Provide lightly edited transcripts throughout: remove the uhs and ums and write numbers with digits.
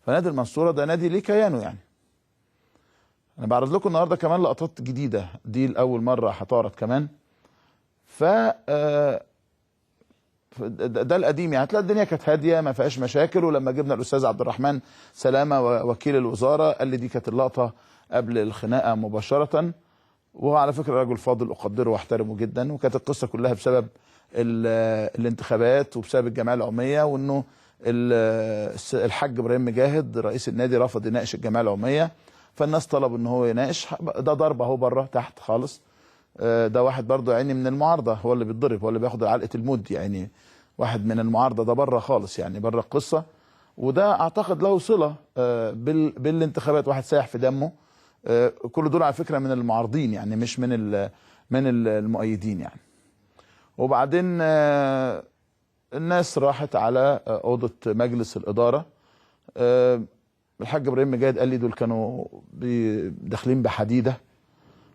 فنادي المنصورة ده نادي ليه كيانه يعني. انا بعرض لكم النهارده كمان لقطات جديدة، دي لاول مرة هتعرض كمان. ف ده القديم يعني، هتلاقي الدنيا كانت هادية ما فيهاش مشاكل. ولما جبنا الاستاذ عبد الرحمن سلامه وكيل الوزارة قال لي دي كانت اللقطة قبل الخناقة مباشرة، وهو على فكرة رجل فاضل اقدره واحترمه جدا. وكانت القصة كلها بسبب الانتخابات وبسبب الجمعية العمومية، وانه الحاج ابراهيم مجاهد رئيس النادي رفض يناقش الجمعية العمومية، فالناس طلبوا ان هو يناقش. ده ضرب اهو بره تحت خالص، ده واحد برضه يعني من المعارضة هو اللي بيتضرب، هو اللي بياخد علقه الموت يعني، واحد من المعارضة ده بره خالص يعني، بره القصة. وده اعتقد له صله بالانتخابات، واحد سايح في دمه. كل دول على فكرة من المعارضين يعني، مش من المؤيدين يعني. وبعدين الناس راحت على اوضة مجلس الادارة. الحاج ابراهيم مجاهد قال لي دول كانوا داخلين بحديدة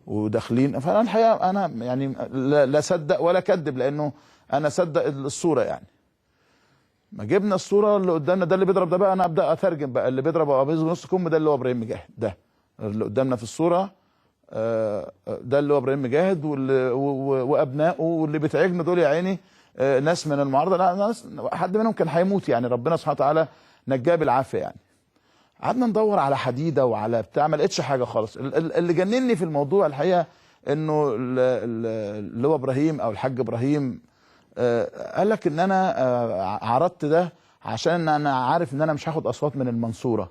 وداخلين. فانا الحقيقة انا يعني لا صدق ولا كذب، لانه انا صدق الصورة يعني. ما جبنا الصورة اللي قدامنا ده اللي بيضرب ده بقى، انا ابدا اترجم بقى، اللي بيضرب قميص نص كم ده اللي هو ابراهيم مجاهد، ده اللي قدامنا في الصورة، ده اللي هو ابراهيم مجاهد وابنائه، واللي بيتعجنوا دول يا عيني ناس من المعارضة، لا ناس حد منهم كان هيموت يعني، ربنا سبحانه وتعالى نجاه بالعافية يعني. قعدنا ندور على حديده وعلى بتاع، ما لقيتش حاجة خالص. اللي جنني في الموضوع الحقيقة انه اللي هو ابراهيم او الحاج ابراهيم قال لك ان انا عرضت ده عشان انا عارف ان انا مش هاخد اصوات من المنصورة.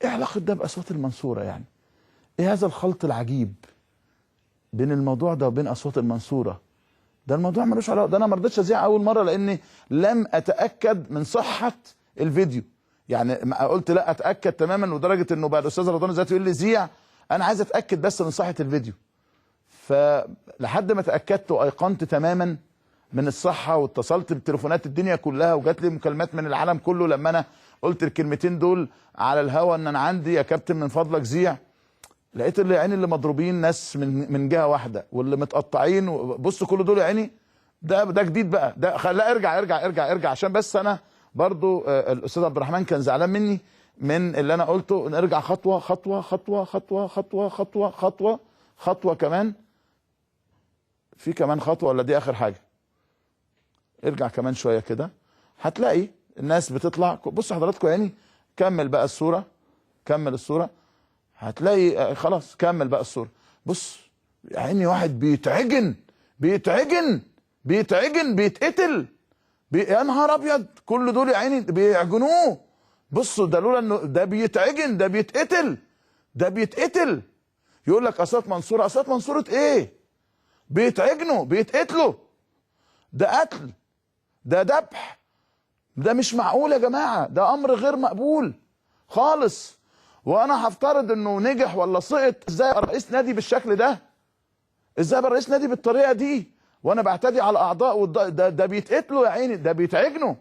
ايه علاقة ده باصوات المنصورة يعني؟ ايه هذا الخلط العجيب بين الموضوع ده وبين اصوات المنصورة؟ ده الموضوع ملوش علاقة. ده انا ما رضيتش اذيع اول مرة لاني لم اتاكد من صحة الفيديو يعني، قلت لا اتاكد تماما، لدرجة انه بقى الاستاذ رضوان ذاته يقول لي زيع، انا عايز اتاكد بس من صحة الفيديو. فلحد ما تاكدت وايقنت تماما من الصحة، واتصلت بتليفونات الدنيا كلها، وجات لي مكالمات من العالم كله لما انا قلت الكلمتين دول على الهوا ان انا عندي يا كابتن من فضلك زيع. لقيت اللي عيني اللي مضروبين ناس من جهة واحدة، واللي متقطعين، بصوا كل دول يا عيني. ده جديد بقى ده، لا ارجع ارجع ارجع ارجع، عشان بس انا برضو الاستاذ عبد الرحمن كان زعلان مني من اللي انا قلته. نرجع خطوة خطوة خطوة خطوة خطوة خطوة خطوة خطوة كمان، في كمان خطوة ولا دي اخر حاجة؟ ارجع كمان شوية كده، هتلاقي الناس بتطلع. بصوا حضراتكم يعني، كمل بقى الصورة، كمل الصورة، هتلاقي خلاص كمل بقى الصورة. بص يا عيني، واحد بيتعجن بيتعجن بيتعجن بيتقتل، يا نهار ابيض، كل دول يا عيني بيعجنوه. بصوا ده لولا انه ده بيتعجن، ده بيتقتل، ده بيتقتل. يقول لك اصوات منصورة، اصوات منصورة ايه؟ بيتعجنوا بيتقتلوا، ده قتل، ده ذبح، ده مش معقول يا جماعة، ده امر غير مقبول خالص. وانا هفترض انه نجح ولا سقط، ازاي رئيس نادي بالشكل ده؟ ازاي ابقى رئيس نادي بالطريقة دي وانا بعتدي على الاعضاء؟ ده بيتقتلوا يا عيني، ده بيتعجنوا،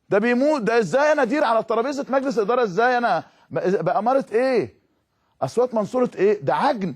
ده بيموت، ده ازاي انا ادير على ترابيزة مجلس ادارة؟ ازاي انا بامارة ايه؟ اصوات منصورة ايه؟ ده عجن.